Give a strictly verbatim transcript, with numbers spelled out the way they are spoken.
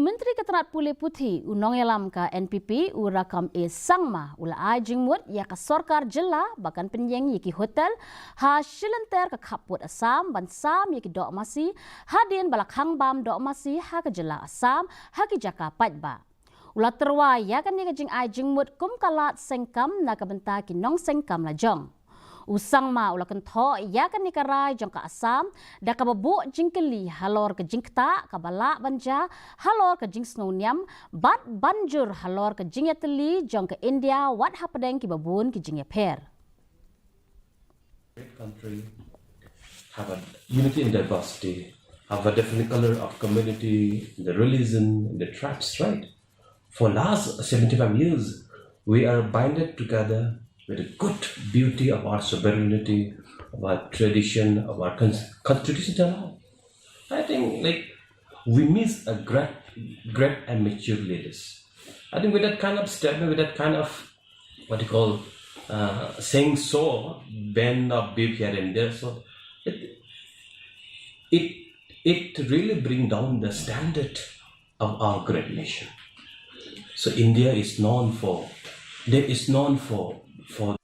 Myntri ka tnat pule puthi, u nongïalam ka N P P, u Rakkam A Sangma, u la ai jingmut ïa ka sorkar jylla ba kan pynïeng ïa ki hotel ha shilynter ka khappud Assam ban sam ïa ki doh masi hadien ba la khangbam doh masi ha ka jylla Assam ha ki jaka paidbah. U la tyrwa ïa kane ka jingai jingmut kum ka lad sengkam na ka bynta ki nongsengkam lajong. U Sangma u la kynthoh ïa kane ka rai jong ka Assam da kaba buh jingkylli halor ka jingktah kaba lah ban jia halor ka jingsngewniam bad ban jur halor ka jingïatylli jong ka India wat hapdeng kiba bun ki jingïapher. Great country, have a unity in diversity, have a different color of community, the religion, the tribes, right? For last seventy-five years, we are binded together with the good beauty of our sovereignty, of our tradition, of our cons- constitutional law. I think, like, we miss a great, great and mature leaders. I think with that kind of statement, with that kind of what you call uh, saying so, bend a bit here and there, so it it it really bring down the standard of our great nation. So India is known for, there is known for for